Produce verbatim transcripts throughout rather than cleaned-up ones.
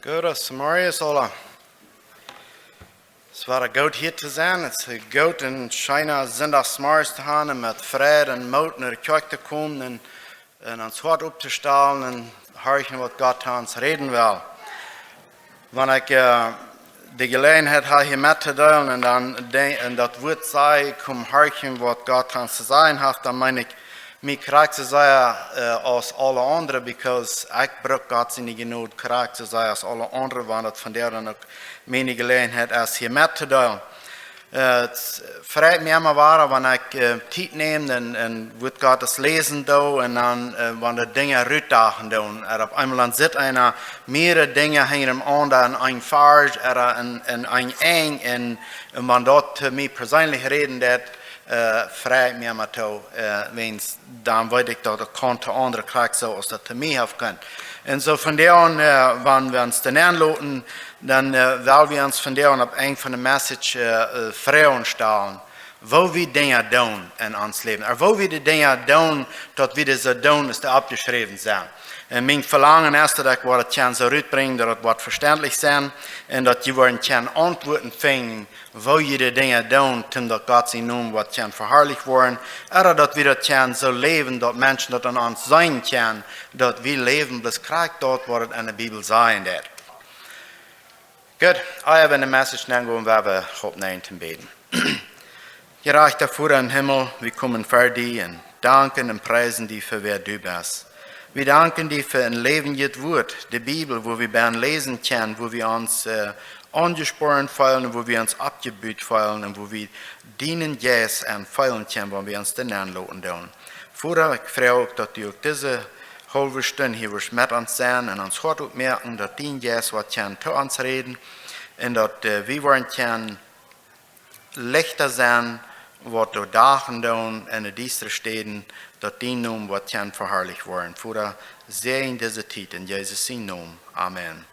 Goodemorjes aula. Es wada goot hia to sennen. Et es goot een scheena Sindachsmorjes to haben un met Freid un Moot no de Kjoakj to komen un, un ons Hoat opptostalen un horchen waut Gott to ons räden well. Wan ekj äh, de Jeläajenheit ha hia mettodeelen un dan denkj, un daut Wuat saj, ekj kom horchen waut Gott to ons to sajen haft, dan meen ekj, mie krakjt soo sea äh, aus aule aundre, because ekj bruk Gott siene Jnod krakjt soo sea aus aule aundre, wan daut vondoag dan uk miene Jeläajenheit es hia mettodeelen. Äh, et freit mie emma wada, wan ekj äh, Tiet näm un, un Wuat Gottes läsen doo un dan äh, wan de Dinja rutdachen doonen. Ea opp eemol dan sitt eena mearere Dinja hinjaraun, dan een Varsch, ea een, een, een Enj un, un wan daut to mie perseenlich räden deit, äh, freit mie emma too, äh, wiels dan weet ekj daut et kaun to aundre krakjt soo aus daut to mie haft kunt. Un soo vondoag, äh, wan wie ons doa nenloten, dan äh, well wie ons vondoag opp een von de Message äh, äh, Froagen stalen, woo wie Dinja doonen en ons Läwen. Ea woo wie de Dinja doonen, daut wie dee soo doonen, aus dee oppjeschräwen sent. Un mien Velangen es, daut ekj woa daut kjennen soo rutbrinjen, daut et woat vestentlich sennen un daut jie woaren kjennen Auntwuaten finjen, woo jie de Dinja doonen, toom daut Gott sien Nomen woat kjennen veharlicht woaren, ea daut wie daut kjennen soo läwen, daut Menschen daut aun ons seenen kjennen, daut wie läwen bloos krakjt daut, waut et en de Bibel sajen deit. Goot, ea wie en de Message nengonen, woa wie opp näajen bäden. Jerajchta Voda em Himmel, wie komen ver die un danken un priesen die fa wäa du best. Wie danken die fa een läwendjet Wuat, de Bibel, wua wie bie läsen kjennen, wua wie ons äh, aunjesporen feelen, wua wie ons oppjebut feelen un wua wie dienen Jeist aunfeelen kjennen, wan wie ons doa nenloten doonen. Voda, ekj froag uk, daut du uk dise haulwe Stund hia woascht met ons sennen un ons Hoat oppmoaken, daut dien Jeist woat kjennen to ons räden un daut äh, wie woaren kjennen Lichta sennen, waut doa dachen doonen en de diestre Städen, daut dien Nomen woat kjennen veharlicht woaren. Voda, säajen dise Tiet en Jesus sien Nomen. Amen.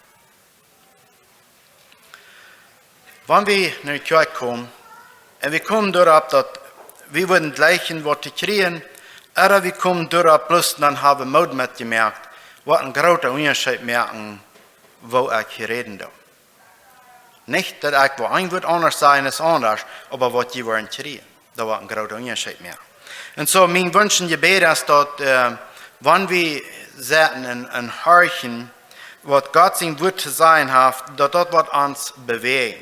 Wan wie no de Kjoakj komen, un wie komen doaropp, daut wie wudden jleichen waut to kjrieen, ea wie komen doaropp bloos, dan ha wie Moot metjemoakt, waut een groota Unjascheet moaken, woo ekj hia räden doo. Nich daut ekj woa een Wuat aundasch sajen aus aundasch, oba waut jie woaren kjrieen, daut woat een groota Unjascheet moaken. Un soo, mien Wunsch un Jebäd es daut äh, wan wie sitten un, un horchen, waut Gott sien Wuat to sajen haft, daut daut woat ons bewäajen.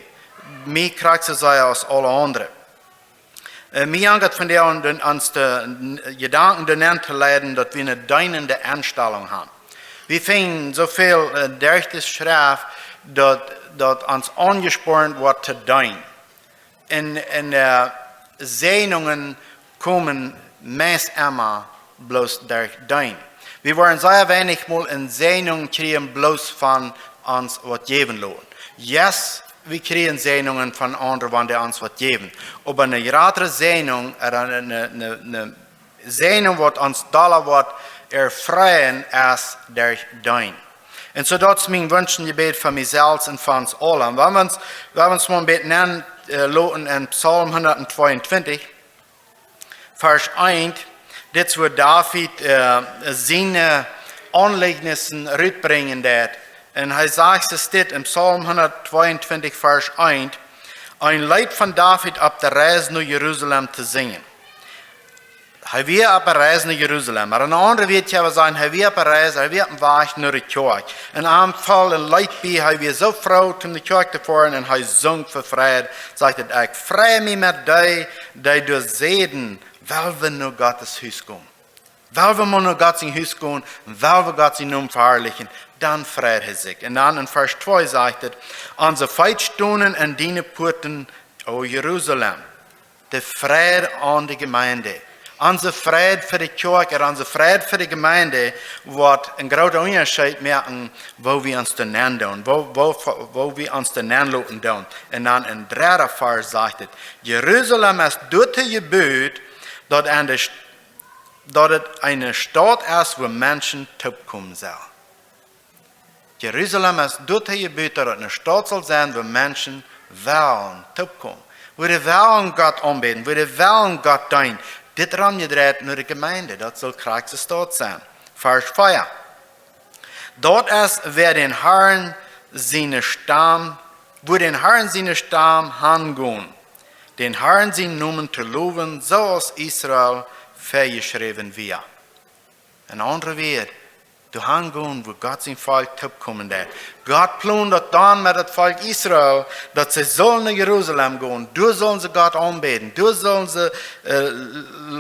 Mie krakjt soo sea aus aule aundre. Äh, mie jankat vondoag aun, ons de n- Jedanken doa nenn to leiden, daut wie eene deenende Enstalunk haben. Wie finjen soo väl äh, derch de Schreft, daut, daut ons aunjespornt woat to deenen. Un, un äh, Säajnungen komen meist emma bloos derch deenen. Wie woaren sea weinich mol eene Säajnung kjrieen bloos von ons waut jäwen loten. Yes, wie kjrieen Säajnungen von aundre, wan dee ons waut jäwen. Oba eene jratre Säajnung, ea eene, eene, eene Säajnung, waut ons dolla woat erfreien, es derch deenen. Un soo daut es mien Wunsch un Jebäd fa mie selfst un fa ons aula. Wan wie ons, wan wie ons mol een bät nenn äh, loten en Psalm hundat tweeuntwintich, Varsch eent, dit es wua David äh, siene Aunliegnissen rutbrinjen deit. Un hee sajcht, es dit en Psalm hundat tweeuntwintich, Varsch eent, een Leet von David opp de Reis no Jerusalem to sinjen. Hee wia opp de Reis no Jerusalem. Oba een aundret Wuat kaun wie sajen, hee wia opp de Reis, hee wia opp dän Wajch no de Kjoakj. Un am foll een Leet bie, hee wia soo froo, om no de Kjoakj to foaren, un hee sunk fa Freid. Sajcht et, ekj frei mie met dee, dee doa säden, well wie no Gottes Hus komen. Well wie mau no Gott sien Hus komen, well wie Gott sienen Nomen veharlichen, dan freit hee sikj. Un dan en Varsch twee sajcht et, onse Feet stonen en diene Puaten, o Jerusalem. De Freid aun de Jemeent. Onse Freid fa de Kjoakj, ea onse Freid fa de Jemeent, woat een groota Unjascheet moaken, woo wie ons doa nenn doonen, woo, woo, woo wie ons doa nenn loten doonen. Un dan en dredden Varsch sajcht et, Jerusalem es doatoo jebut, daut aun de St- daut et eene Staut es, wua Menschen toopkomen sellen. Jerusalem es doatoo jebut, daut et eene Staut saul sennen, wua Menschen wellen toopkomen. Wua dee wellen Gott aunbäden, wua dee wellen Gott deenen. Dit rom jedreit no de Jemeent, daut saul krakjt de Staut sennen. Varsch vea. Daut es, wäa dän Harn siene Stamm, wua dän Harn siene Stamm hangonen, dän Harn sienen Nomen to lowen, soo aus Israel vejeschräwen wia. En aundre Wieed, doa hangonen, wua Gott sien Volkj toopkomen deed. Gott plond daut dan met daut Volkj Israel, daut see sullen no Jerusalem gonen. Doa sullen see Gott aunbäden. Doa sullen see äh,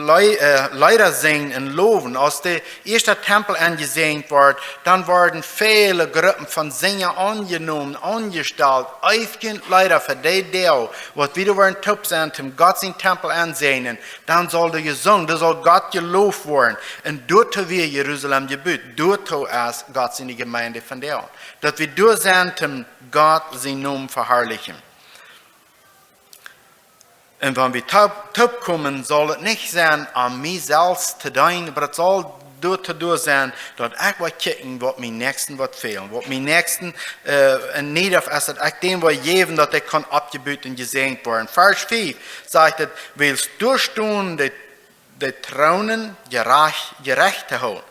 Lei- äh, Leeda sinjen un lowen. Aus de ieeschte Tempel aunjeseent wort, dan worden väle Gruppen von Sinja aunjenomen, aunjestalt, eefkjent Leeda fa dee Doag, waut wie doa woaren toop sennen, om Gott sien Tempel aunseenen. Dan saul doa jesungen, doa saul Gott jeloft woaren. Un doatoo wia Jerusalem jebut, doatoo es Gott siene Jemeent vondoag. Daut wie doa sent, om Gott sienen Nomen veharlichen. Un wan wie toop, toopkomen, saul et nich sennen om mie selfst to deenen, oba et saul doatoo doa sennen, daut ekj woa kjikjen, waut mienen Näakjsten woat fälen, waut mienen Näakjsten äh, en need of es, daut ekj däm woa jäwen, daut hee kaun oppjebut un jesäajent woaren. Varsch fief sajcht et: Wiels doa stonen de, de Troonen jerajcht, jerecht to hoolen.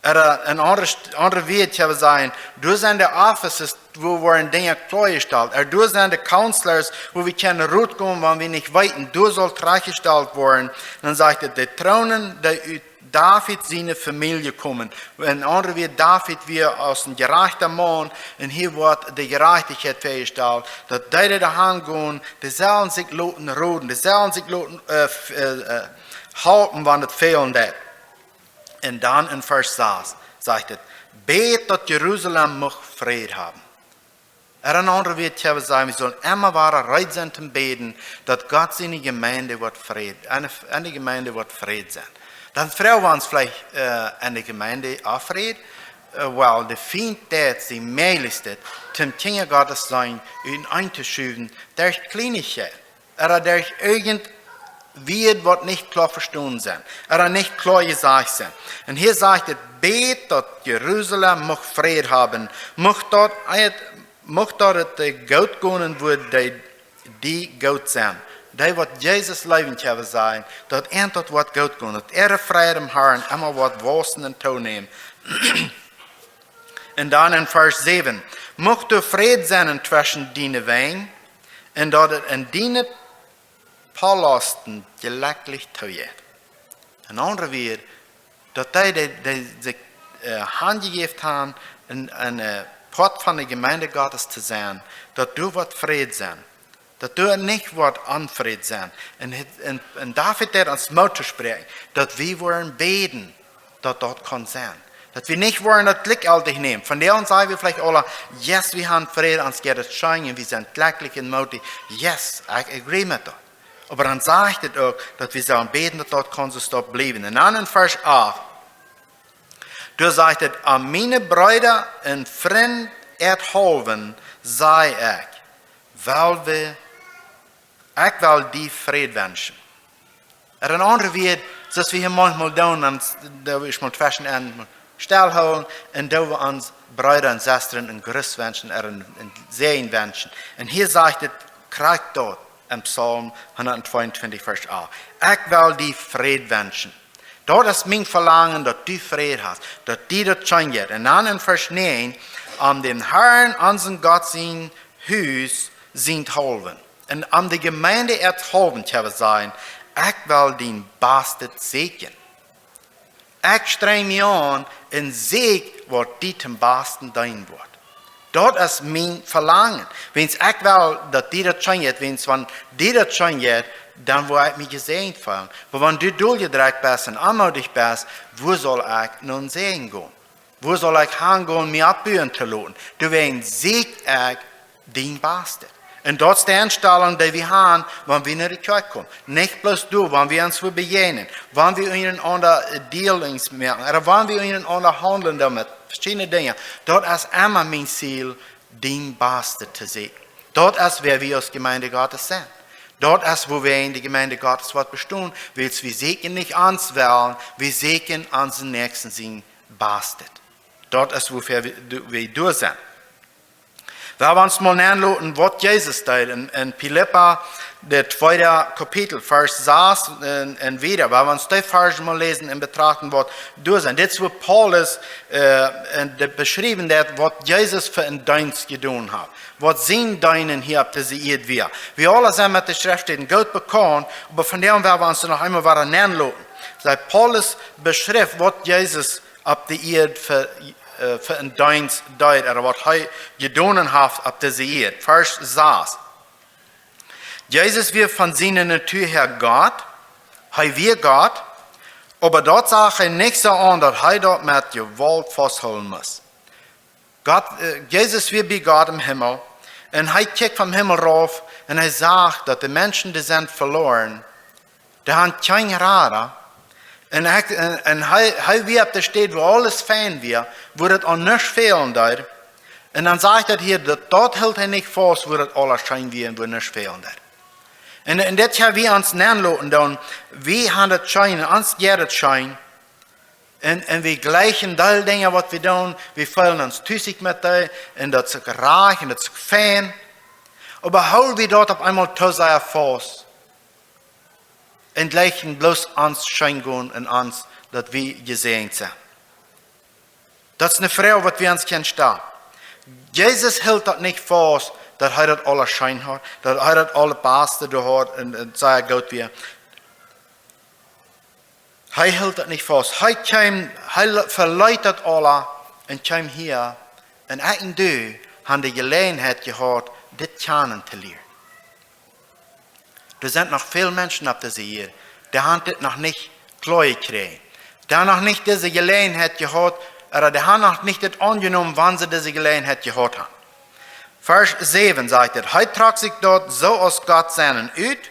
Ooda en aundre, aundre Wieed, ekj wudd sajen, doa sent de offices, wua woaren Dinja kloajestalt. Ooda doa sent de counselors, wua wie kjennen rutkomen, wan wie nich weeten. Doa saul trajchtjestalt woaren. Dan sajcht et: De Troonen, dee ut David siene Famielje komen. En aundre Wieed, David wia aus een jerajchta Maun, un hia woat de Jerajchtichkjeit väajestalt, daut dee, dee doa hangonen, dee sellen sikj loten roden, dee sellen sikj loten äh, f- äh, äh, halpen, wan et fälen deit. Un dan en Varsch sas sajcht et: Bät, daut Jerusalem mucht Fräd haben. Ooda en aundre Wieed, ekj wudd sajen, wie sullen emma wada reed sennen to bäden, daut Gott siene Jemeent woat Fräd, enne, enne Jemeent woat Fräd sennen. Dan froag wie ons veleicht äh, enne Jemeent Onfräd, äh, well, de Fient deit sien mäajlichstet, om Kjinja Gottes sennen, utenaunda to schuwen, derch Kjleenichkjeit. Ooda derch irjent Wieed, waut nich kloa vestonen sent, ooda nich kloa jesajcht sent. Un hia sajcht et: Bät, daut Jerusalem mucht Fräd haben, mucht daut et, mucht daut et dee goot gonen, wua dee, die goot sent. Dee, waut Jesus leewen, ekj wudd sajen, daut an daut woat goot gonen, daut äare Fräd em Harn emma woat wausen un toonämen. Un dan en Varsch säwen: Mucht doa Fräd sennen tweschen diene Wenj, un daut et en diene Palasten jelekjlich toojeit. En aundre Wieed, daut dee, dee, dee sikj äh, hanjejäft haben, een, een äh, Poat von de Jemeent Gottes to sennen, daut doa woat Fräd sennen. Daut doa nich woat Onfräd sennen. Un, hee- un, un David deed ons Moot toospräakjen, daut wie woaren bäden, daut daut kaun sennen. Daut wie nich woaren daut jlikjjeltich nämen. Vondoag sajen wie veleicht aule: Yes, wie haben Fräd, ons jeit et scheen, un wie sent jlekjlich un mootich. Yes, I agree met daut. Oba dan sajcht et uk, daut wie sellen bäden, daut daut kaun soo stopp bliewen. Un dan en Varsch acht, doa sajcht et: Om miene Breeda un Frind äarthaulwen, saj ekj, well wie, ekj well die Fräd wenschen. Ooda en aundre Wieed, soo aus wie hia maunchmol doonen, dan s- doo wie mol tweschen en stellhoolen un doo wie onse Breeda un Sestren een Gruss wenschen, ooda een, een Säajen wenschen. Un hia sajcht et krakjt daut en Psalm hundat tweeuntwintich, Varsch acht: Ekj well die Fräd wenschen. Daut es mien Velangen, daut du Fräd hast, daut die daut scheen jeit. Un dan en Varsch näajen: Om dän Harn, onsen Gott sien Hus, sien haulwen, un om de Jemeent äarthaulwen, ekj wudd sajen, ekj well dien Bastet sieekjen. Ekj strenj mie aun un sieekj, waut die toom Basten deenen woat. Daut es mien Velangen. Wiels ekj well, daut die daut scheen jeit, wiels wan die daut scheen jeit, dan woa ekj mie jesäajent feelen. Oba wan du doljedrekjt best un onmootich best, wua saul ekj no een Säajen gonen? Wua saul ekj hangonen, mie oppbuen to loten? Doawäajen sieekj ekj dien Bastet. Un daut es de Enstalunk, dee wie haben, wan wie no de Kjoakj komen. Nich bloos doa, wan wie ons wua bejäajnen, wan wie unjarenaunda äh, Dealings moaken, ooda wan wie unjarenaunda haundlen doamet, veschiedne Dinja. Daut es emma mien Ziel, dien Bastet to sennen. Daut es, wäa wie aus Jemeent Gottes sent. Daut es, wua wie en de Jemeent Gottes woat bestonen, wiels wie sieekjen nich ons Wellen, wie sieekjen onsen Näakjsten sien Bastet. Daut es, wuafäa wie, du- wie doa sent. Wan wie ons mol nenloten, waut Jesus deed en, en Filippa, daut tweede Kapitel, Varsch sas un, un wieda, wan wie ons dee Varsch mol läsen un betrachten, waut doa sent. Dit es, woo Paulus äh, en de beschrift daut, waut Jesus fa een Deenst jedonen haft, waut sien Deenen hia opp dise Ieed wia. Wie aule sent met de Schreftstäden goot bekaunt, oba vondoag wellen wie ons noch eemol wada nenloten. Sajcht Paulus, beschrift, waut Jesus opp de Ieed fa, äh, fa een Deenst deed, ooda waut hee jedonen haft opp dise Ieed. Varsch sas. Jesus wia von siene Natua häa Gott, hee wia Gott, oba daut sach hee nich soo aun, daut hee daut met Jewault fausthoolen must. Gott, äh, Jesus wia bie Gott em Himmel, un hee kjikjt vom Himmel rauf un hee sach, daut de Menschen, dee sent veloaren, dee han kjeen Rada. Un, ekj, un, un hee, hee wia opp de Städ, wua aules fein wia, wua daut aun nuscht fälen deed. Un dan sajcht daut hia, daut, daut hilt hee nich faust, wua daut aules scheen wia un wua nuscht fälen deed. Un, un dit ha wie ons nenloten doonen, wie han daut scheen, un ons jeit daut scheen. Un, un wie jlikjen dee Dinja, waut wie doonen, wie feelen ons tusich met dee, un daut es uk rajcht, un daut es uk fein. Oba hool wie daut opp eemol too sea faust? Un jlikjen bloos ons scheen gonen un ons, daut wie jesäajent sent? Daut es eene Froag, waut wie ons kjennen stalen. Jesus hilt daut nich faust, daut hee daut aules scheen haud, daut hee daut aule Baste doa haud un, un sea goot wia. Hee hilt daut nich faust. Hee kjeem, hee le-, veleet daut aula un kjeem hia. Un ekj un du han de Jeläajenheit jehaut, dit kjanen to lieren. Doa sent noch väl Menschen opp dise Ieed, dee han dit noch nich kloa jekjräajen. Dee han noch nich dise Jeläajenheit jehaut, ooda dee han noch nich dit aunjenomen, wan see dise Jeläajenheit jehaut han. Varsch säwen sajcht et: Hee trock sikj daut soo aus Gott sennen ut,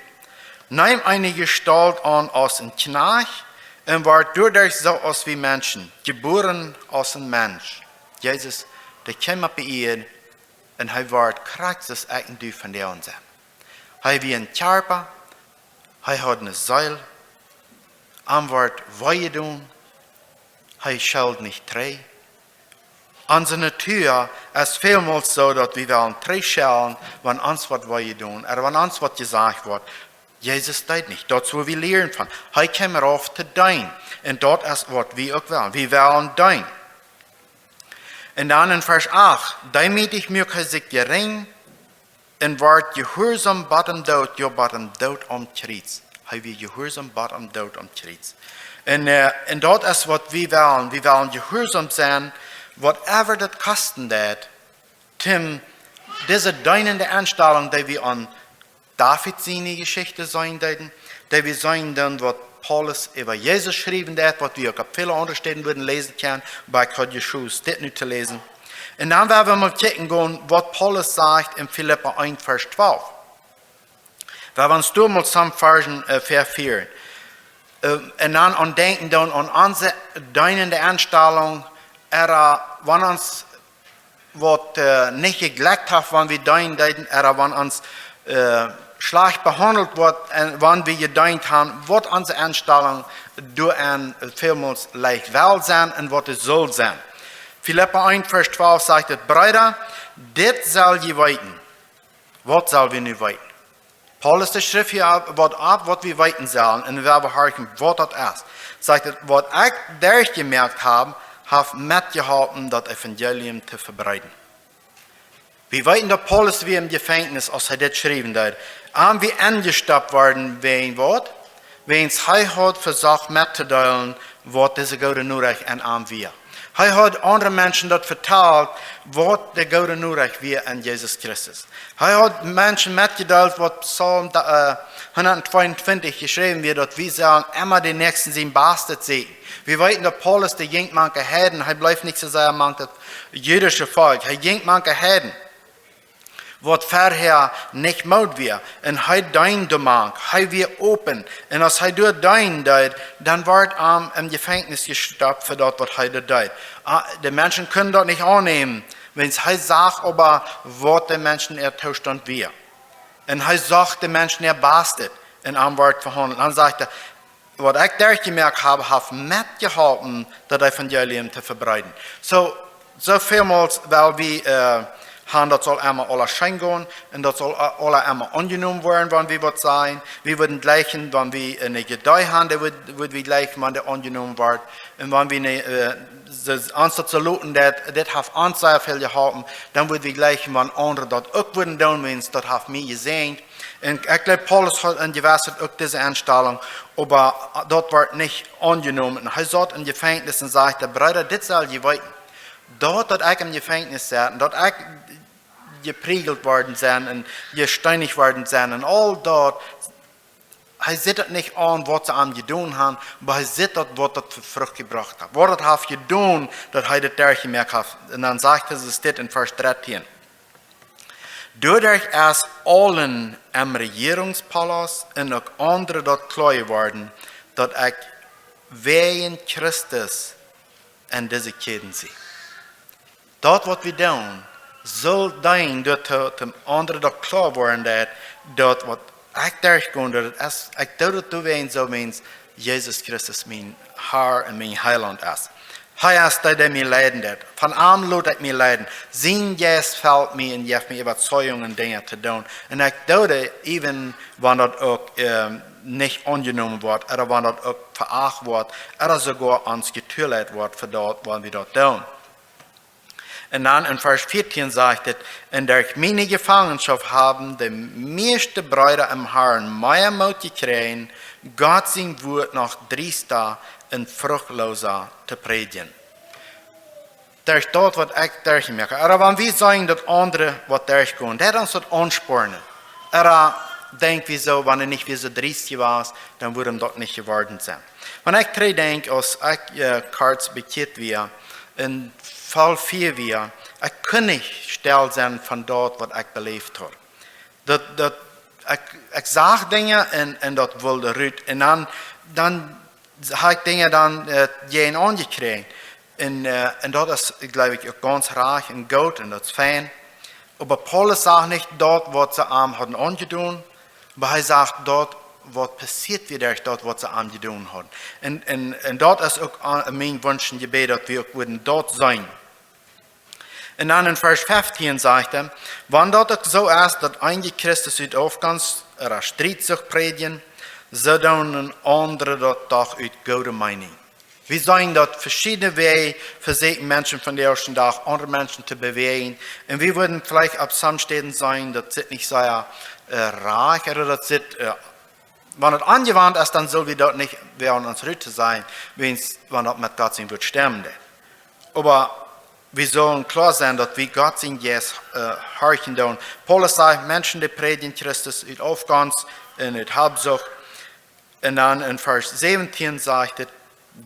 neem eene Jestault aun aus een Kjnajcht un wort doaderch soo aus wie Menschen, jebuaren aus een Mensch. Jesus, dee kjeem opp de Ieed un hee wort krakjt soo aus ekj un du vondoag sent. Hee wia een Kjarpa, hee haud eene Seel, am wort wee jedonen, hee scheld nich trigj. Onse Natua es välmols soo, daut wie wellen trigjschellen, wan ons waut wee jedonen, ooda wan ons waut jesajcht woat. Jesus deed nich. Daut es, wua wie lieren von. Hee kjeem rauf to deenen. Un daut es, waut wie uk wellen. Wie wellen deenen. Un dan en Varsch acht: Deemootich muak hee sikj jerinj un wort jehuarsom bat däm Doot, jo, bat däm Doot aum Kjriez. Hee wia jehuarsom bat däm Doot aum Kjriez. Un, äh, un daut es, waut wie wellen. Wie wellen jehuarsom sennen, whatever daut kosten deit, toom dise deenende Enstalunk, dee wie aun David siene Jeschicht seenen deeden, dee wie seenen dan, waut Paulus äwa Jesus schriewen deed, waut wie uk opp väle aundre Städen wudden läsen kjennen, oba ekj haud jeschoost dit nu to läsen. Un dan woa wie mol kjikjen gonen, waut Paulus sajcht en Filippa eent, Varsch twalf. Woa wie ons doa mol some Varschen, äh, väafieren. Äh, un dan aun denkjen dan aun onse deenende Enstalunk, ooda wan ons waut, äh, nich jejlikjt haft, wan wie deenen deeden, ooda wan ons, äh, schlajcht behaundelt woat, un wan wie jedeent han, woat onse Enstalunk doa aun välmols leicht well sennen un waut et saul sennen. Filippa eent, Varsch twalf sajcht et: Breeda, dit sell jie weeten. Waut sell wie nu weeten? Paulus, dee schrift hia waut opp, waut wie weeten sellen, un wie haben horchen, waut daut es. Sajcht et: Waut ekj derchjemoakt hab, haft metjeholpen, daut Evangelium to vebreeden. Wie weeten, daut Paulus wia em Jefenkjnis, aus hee dit schriewen deed. Am wia enjestoppt worden, wäajen waut? Wäajen hee haud vesocht mettodeelen, waut dise goode Norecht en am wia. Hee haud aundre Menschen daut vetalt, waut de goode Norecht wia en Jesus Christus. Hee haud Menschen metjedeelt, waut Psalm, äh, hundattwintig jeschräwen wia, daut wie sellen emma dän Näakjsten sien Bastet seenen. Wie weeten, daut Paulus, dee jinkj mank de Heiden, hee bleef nich soo sea mank daut jüdische Volkj, hee jinkj mank de Heiden, waut verhäa nich Mood wia. Un hee deend doa mank, hee wia open. Un aus hee doa deenen deed, dan wort am em Jefenkjnis jestoppt fa daut, waut hee doa deed. Ah, de Menschen kunnen daut nich aunnämen, wäajen hee sach oba, waut de Menschen äa Toostaunt wia. Un hee socht de Menschen äa Bastet, un am wort vehaundelt. Dan sajcht hee: Waut ekj derchjemoakt hab, haft metjeholpen, daut Evangelium to vebreeden. Soo, soo välmols well wie, äh, han, daut saul emma aules scheen gonen un daut saul a-, aules emma aunjenomen woaren, wan wie waut sajen. Wie wudden jleichen, wan wie eene Idee han, dan wudd, wudd wie jleichen, wan dee aunjenomen woat. Un wan wie ne, äh, se, ons daut soo loten, daut, dit haft ons sea väl jeholpen, dan wudd wie jleichen, wan aundre daut uk wudden doonen, wiels daut haft mie jesäajent. Un ekj jleew, Paulus haud en jewesse Tiet uk dise Enstalunk, oba daut wort nich aunjenomen. Un hee saut em Jefenkjnis un säd: "Breeda, dit sell jie weeten. Daut, daut ekj em Jefenkjnis saut un daut ekj jepriejelt worden sie un jesteenicht worden sie un aul daut, hee sitt daut nich aun, waut see am jedonen han, oba hee sitt daut, waut daut fa Frucht jebrocht haft. Waut daut haft jedonen, daut hee daut derchjemoakt haft." Un dan sajcht hee, es dit en Varsch dartieen: "Doaderch es aulen em Rejierungspalaust un uk aundre daut kloa jeworden, daut ekj wäajen Christus en dise Kjäden sie." Daut, waut wie doonen, saul deenen, daut to, to aundre daut kloa woaren, daut, daut waut ekj derchgo, daut es, ekj doo daut doawäajen soo, wiels Jesus Christus mien Herr un mien Heilaunt es. Hee es dee, dee mie leiden deit. Von am lot ekj mie leiden. Sien Jeist felt mie un jeft mie Äwazeijunk, Dinja to doonen. Un ekj doo daut, even wan daut uk, ähm, nich aunjenomen woat, ooda wan daut uk veacht woat, ooda soogoa ons jetulleit woat fa daut, wan wie daut doonen. Un dan en Varsch vieetieen sajcht et: "Un derch miene Jefangenschoft haben de mieeschte Breeda em Herrn mea Moot jekjräajen, Gott sien Wuat noch driesta un fruchtloosa to prädjen." Derch daut, waut ekj derchjemoakt hab. Ooda wan wie seenen, daut aundre waut derchgonen, daut ons daut aunspornen. Ooda denkj wie soo, wan hee nich wia soo driest jewast, dan wudd daut nich jeworden sennen. Wan ekj trigj denkj, aus ekj, äh, kort bekjieet wia, un voll Fia wia, ekj kunn nich stell sennen von daut, waut ekj beläft haud. Daut, daut, ekj, ekj sach Dinja un, un daut wull rut. Un dan, dan haud ekj Dinja dan, äh, jäajen aunjekjräajen. Un, äh, un daut es, jleew ekj, uk gaunz rajcht un goot un daut es fein. Oba Paulus sach nich daut, waut see am hauden aunjedonen, oba hee sach daut, waut passieet wia derch daut, waut see am jedonen hauden. Un, un, un daut es uk, äh, mien Wunsch un Jebäd, daut wie uk wudden daut seenen. Un dan en Varsch feftieen sajcht et: "Wan daut uk soo es, daut eenje Christus ut Aufgonst ooda Strietsucht prädjen, soo doonen aundre daut doch ut goode Meenunk." Wie seenen, daut veschiedne Wäaj vesieekjen Menschen vondoag dän Dach aundre Menschen to bewäajen. Un wie wudden veleicht opp sommje Städen sajen, daut sitt nich sea, äh, rajcht, ooda daut sitt, äh, wan et aunjewant es, dan sell wie daut nich wäajen ons rut to sajen, wiels, wan daut met Gott sien Wuat stemmen deit. Oba wie sellen kloa sennen, daut wie Gott sien Jeist, äh, horchen doonen. Paulus sajcht, Menschen, dee prädjen Christus ut Aufgonst un ut Habsucht. Un dan en Varsch säwentieen sajcht et: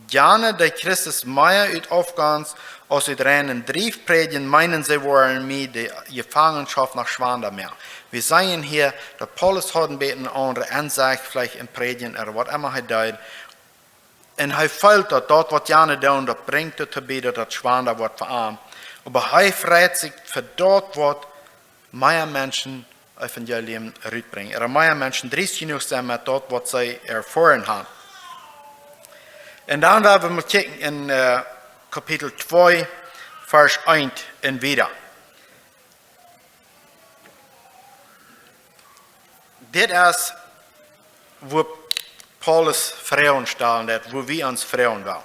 "Jane, dee Christus mea ut Aufgonst aus ut reinen Drift prädjen, meenen, see woaren mie de Jefangenschoft noch schwanda moaken." Wie seenen hia, daut Paulus haud een bät eene aundre Ensecht, veleicht em Prädjen ooda waut emma hee deed. Un hee feelt daut, daut waut jane doonen, daut brinjt doatoo bie, daut daut schwanda woat fa am. Oba hee freit sikj fa daut, waut mea Menschen Evangelium rutbrinjen. Ooda mea Menschen driest jenuach sennen met daut, waut see erfoaren haben. Un dan woa wie mol kjikjen en, äh, Kapitel twee, Varsch eent un wieda. Dit es, wua Paulus Froagen stalen deit, wua wie ons froagen wellen.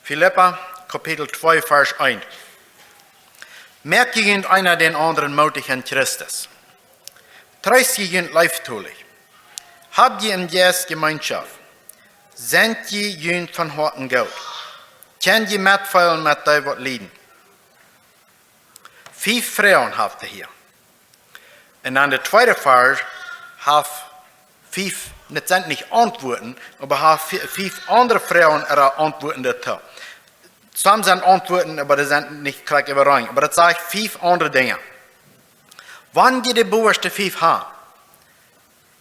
Filippa, Kapitel twee, Varsch eent. Moakt jie junt eena dän aundren mootich en Christus. Treest jie junt leeftolich. Hab jie em Jeist Jemeenschoft. Sent jie junt von Hoaten goot. Kjenn jie metfeelen met dee, waut lieden. Fief Froagen haft hee hia. Un dan de tweede Varsch haft fief, daut sent nich Auntwuaten, oba haft fi-, fief aundre Froagen ooda Auntwuaten doatoo. Sommje sent Auntwuaten, oba dee sent nich krakjt äwareen. Oba daut sajcht fief aundre Dinja. Wan jie de bowaschte fief haben,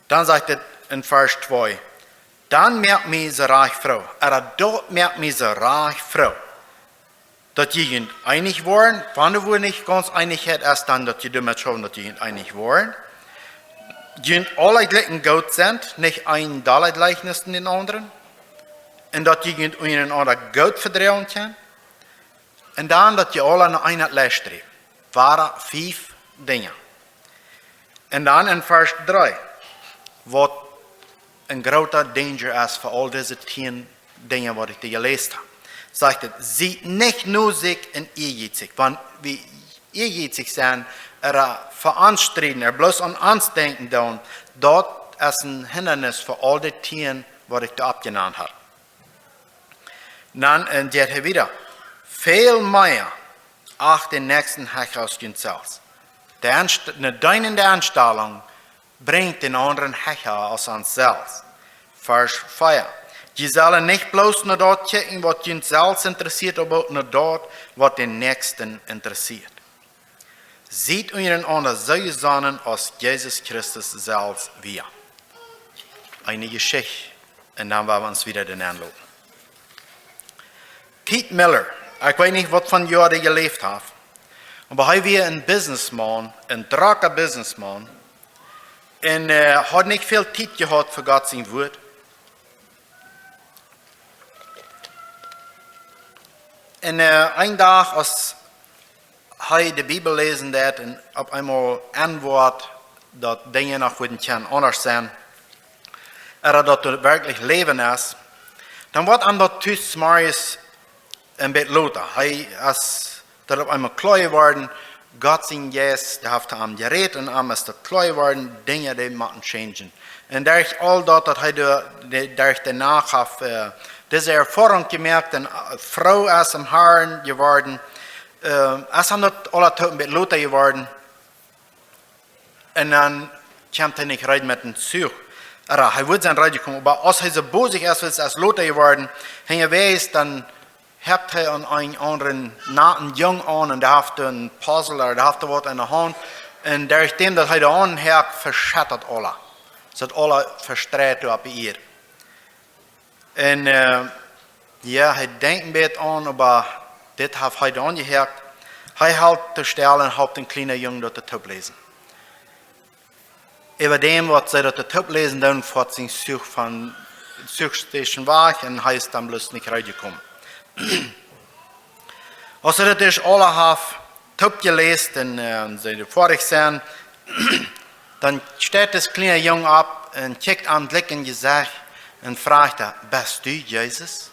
dan sajcht et en Varsch twee: "Dan moakt mie soo rajcht froo." Ooda daut moakt mie soo rajcht froo. Daut jie junt eenich woaren, wan doa nich gaunz Eenichkjeit es, dan daut jie doamet schaufen, daut jie junt eenich woaren. Junt aula jlikj goot sent, nich een dolla jlikj es aus dän aundren. Un daut jie junt unjarenaunda goot vedroagen kjennen. Un dan daut jie aula no eenen Level sträwen. Wada fief Dinja. Un dan en Varsch dree, waut een groota danger es fa aul dise tieen Dinja waut ekj doa jeläst hab. Sajcht et: "Siet nich nusich un ieejietsich." Wan wie ieejietsich sent, ooda fa ons strieden, ooda bloos aun ons denkjen doonen, daut es een Hindanis fa aul de tieen waut ekj doa oppjenant hab. Dan, äh, sajcht hee wieda: "Väl mea acht dän Näakjsten hecha aus junt selfst." De Enst-, ne deenende Enstalunk brinjt dän aundren hecha aus ons selfst. Varsch vea: "Jie sellen nich bloos no daut kjikjen waut junt selfst interessieet, oba uk no daut waut dän Näakjsten interessieet. Siet unjarenaunda soo jesonnen aus Jesus Christus selfst wia." Eene Jeschicht. Un dan woa wie ons wieda doa nenloten. Keith Miller, ekj weet nich waut fa Joa hee jeläft haft, oba hee wia een Businessman, een drocka Businessman. Un, äh, haud nich väl Tiet jehaut fa Gott sien Wuat. Un, äh, een Dach, aus hee de Bibel läsen deed un opp eemol enwoat daut Dinja noch wudden kjennen aundasch sennen, ooda daut doa werkjlich Läwen es, dan woat am daut tus zemorjes een bät lota. Hee es daut opp eemol kloa jeworden, Gott sien Jeist, dee haft to am jerät un am es daut kloa jeworden, Dinja dee motten changen. Un derch aul daut, daut hee doa, de-, derch de Nacht haft, äh, dise Erfoarunk jemoakt un, äh, froo es em Harn jeworden, äh, es am daut aula toop een bät lota jeworden. Un dan kjemt hee nich reed met dän Zuch. Ooda hee wudd sennen reed jekomen, oba aus hee soo bosich es, es, es lota jeworden, hinjawäajes, dan haft hee aun eenen aundren naten Jung aun un dee haft een Puzzle, ooda dee haft waut enne Haunt. Un derch däm daut hee daut aunhieet, veschat daut aula. Daut aula vestreit opp de Ieed. Un, äh, jo, hee denkjt een bät aun, oba dit haft hee dan jehieet. Hee helt to stell un halpt dän kjlienen Jung daut to läsen. Äwa däm waut see daut toop läsen, dan foat sien Zuch von Zuchstation wajch un hee es dan bloos nich reed jekomen. Aus hee daut ieescht aula haft toop jeläst un, äh, see doa foadich sent, dan steit dis kjliena Jung opp un kjikjt am dlikj em Jesecht un frajcht: "Best du Jesus?"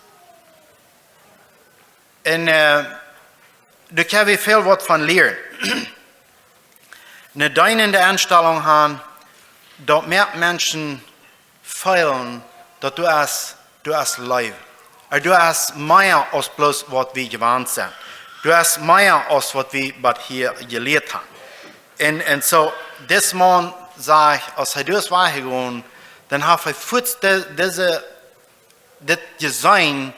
Un, äh, doa kjenn wie väl waut von lieren. Ne deenende Enstalunk han, daut moakt Menschen feelen, daut du hast, du hast Leew. Ooda du hast mea aus bloos waut wie jewant sent. Du hast mea aus waut wie bat hia jelieet han. Un, un soo, dis Maun sajcht, aus hee doa es wajchjegonen, dan haft hee fuaz de-, dise, dit jeseenen,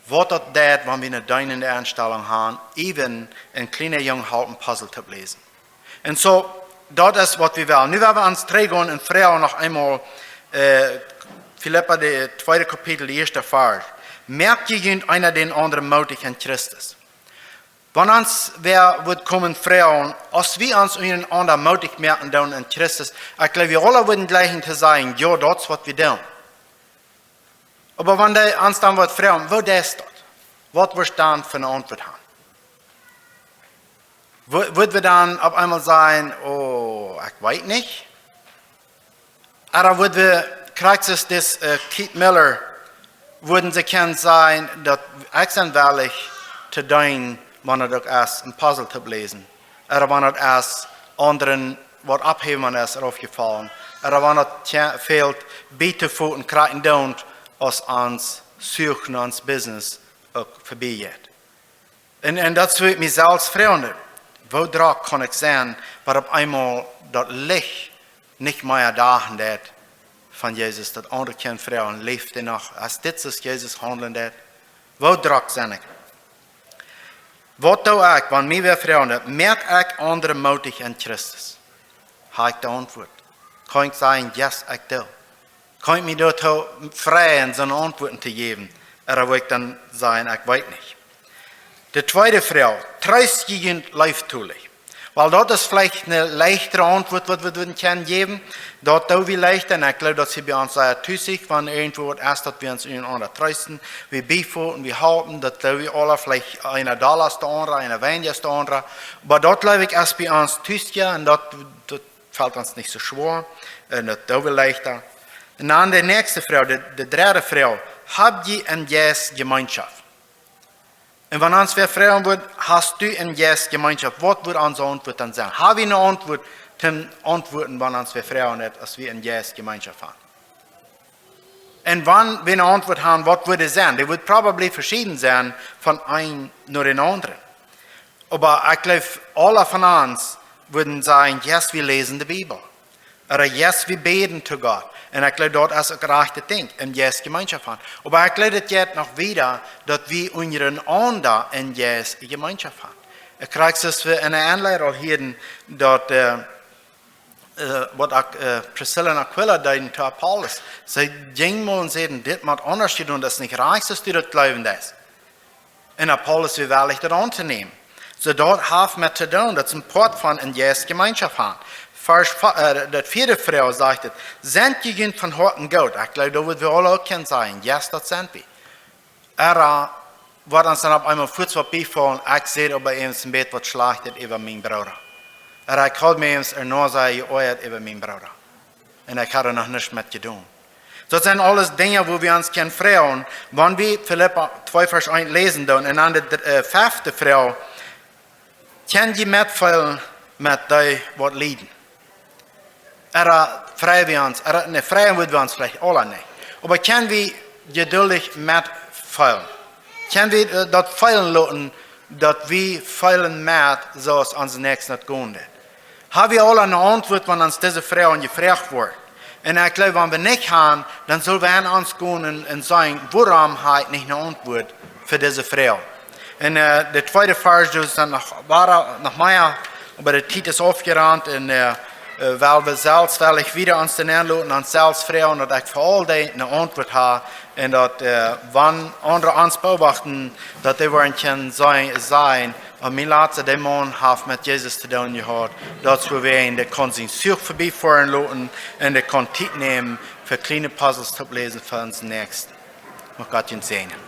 waut daut deit, wan wie ne deenende Enstalunk han, even een kjliena Jung halpt een Puzzle to läsen. Un soo, daut es waut wie wellen. Nu woa wie ons trigj gonen un froagen noch eemol, äh, Filippa, daut tweede Kapitel, de ieeschte Varsch. "Moakt jie junt eena dän aundren mootich en Christus." Wan ons wäa wudd komen froagen, aus wie ons unjarenaunda mootich moaken doonen en Christus, ekj jleew, wie aula wudden jleichen to sajen: "Jo, daut es waut wie doonen." Oba wan dee ons dan waut froagen: "Woo deist daut?" Waut wudd wie dan fa ne Auntwuat han? Wu-, wudd wie dan opp eemol sajen: "Oh, ekj weet nich"? Ooda wudd wie krakjt soo aus dis, äh, Keith Miller, wudden see kjennen sajen, daut ekj sie wellich to deenen, wan daut uk es een Puzzle to läsen. Ooda wan daut es aundren waut oppheewen es aufjefollen. Ooda wan daut tja-, fält, bie to foten, krakjt doont, aus ons Zuch no ons Business uk verbie jeit. Un, un daut wull ekj mie selfst froagen: Woo drock kaun ekj sennen, waut opp eemol daut Licht nich mea doagen deit von Jesus, daut aundre kjennen froagen: "Läft hee noch? Es dit soo aus Jesus haundlen deit?" Woo drock sie ekj? Waut doo ekj, wan mie wäa froagen deit: "Moak ekj aundre mootich en Christus?" Ha ekj de Auntwuat? Kaun ekj sajen: "Yes, ekj doo"? Kaun ekj mie doatoo freien, soone Auntwuaten to jäwen? Ooda woa ekj dan sajen: "Ekj weet nich"? De tweede Froag: "Treest jie junt leeftolich?" Wiels daut es veleicht eene leichtere Auntwuat, waut wie wudden kjennen jäwen. Daut doo wie leichta. Un ekj jleew, daut see bie ons sea tusich, wan irjentwoo waut es, daut wie ons unjarenaunda treesten. Wie biefoten, wie halpen, daut doo wie aula, veleicht eena dolla aus de aundra, eena weinja aus de aundra. Oba daut, jleew ekj, es bie ons tusich un daut, daut felt ons nich soo schwoa. Un daut doo wie leichta. Un dan de näakjste Froag, de, de dredde Froag. Hab jie em Jeist Jemeenschoft? Un wan ons wäa froagen wudd, hast du em Jeist Jemeenschoft? Waut wudd onse Auntwuat dan sennen? Ha wie eene Auntwuat toom auntwuaden, wan ons wäa froagen haft, aus wie em Jeist Jemeenschoft haben? Un wan wie eene Auntwuat haben, waut wudd dee sennen? Dee wudd probably veschieden sennen von een no dän aundren. Oba ekj jleew, aule von ons wudden sajen, yes, wie läsen de Bibel. Ooda yes, wie bäden to Gott. Un ekj jleew, daut es uk rajcht daut Dinkj, em Jeist Jemeenschoft haben. Oba ekj jleew, daut jeit noch wieda, daut wie unjarenaunda em Jeist Jemeenschoft haben. Ekj kjrieech, soo aus wie en de Enleidunk aul hieeden, daut, äh, äh, waut uk, äh, Priscilla un Aquila deeden to Apollos. See jinjen mau un säden, dit mott aundasch jedonen, daut es nich rajcht, soo aus du daut jleewen deist. Un Apollos wia wellich daut auntonämen. Soo daut haft met to doonen, daut es een Poat von em Jeist Jemeenschoft haben. Varsch, fa- äh, daut vieede Froag sajcht et, sent jie junt von Hoaten goot? Ekj jleew, daut wudd wie aule uk kjennen sajen, yes, daut sent wie. Ooda woat ons dan opp eemol fuaz waut biefaulen, ekj säd oba eemol een bät waut Schlajchtet äwa mienen Brooda. Ooda ekj haud mie eemol ea noch sea jeoajat äwa mienen Brooda. Un ekj haud noch nuscht met jedonen. Daut sent aules Dinja, wua wie ons kjennen froagen, wan wie Filippa twee Varsch eent läsen doonen. Un dan de dr- äh, fefte Froag, kjenn jie metfeelen met dee, waut lieden? Ooda frei wie ons, ooda, nä, freien wudd wie ons veleicht aule nich. Oba kjenn wie jeduldich metfeelen? Kjenn wie, äh, daut feelen loten, daut wie feelen met, soo aus onse Näakjsten daut gonen deit? Ha wie aule eene Auntwuat, wan ons dise Froag jefroacht woat? Un ekj jleew, wan wie nich haben, dan sell wie aun ons gonen un, un sajen, wuarom ha ekj nich eene Auntwuat fa dise Froag? Un, äh, de tweede Varsch, doa es dan noch, wada noch mea, oba de Tiet es aufjerant un, äh, äh, wiels wie selfst, wiels wie wieda ons dan enloten, ons selfst froagen, daut ekj fa aul dee eene Auntwuat ha un daut, äh, wan aundre ons beobachten, daut dee woaren kjennen sajen, sajen, un mien latsta, dee Maun haft met Jesus to doonen jehaut, daut wie wäajen dee kaun sien Zuch verbiefoaren loten un dee kaun Tiet nämen fa kjliene Puzzles to läsen fa onse Näakjsten. Mucht Gott junt säajnen.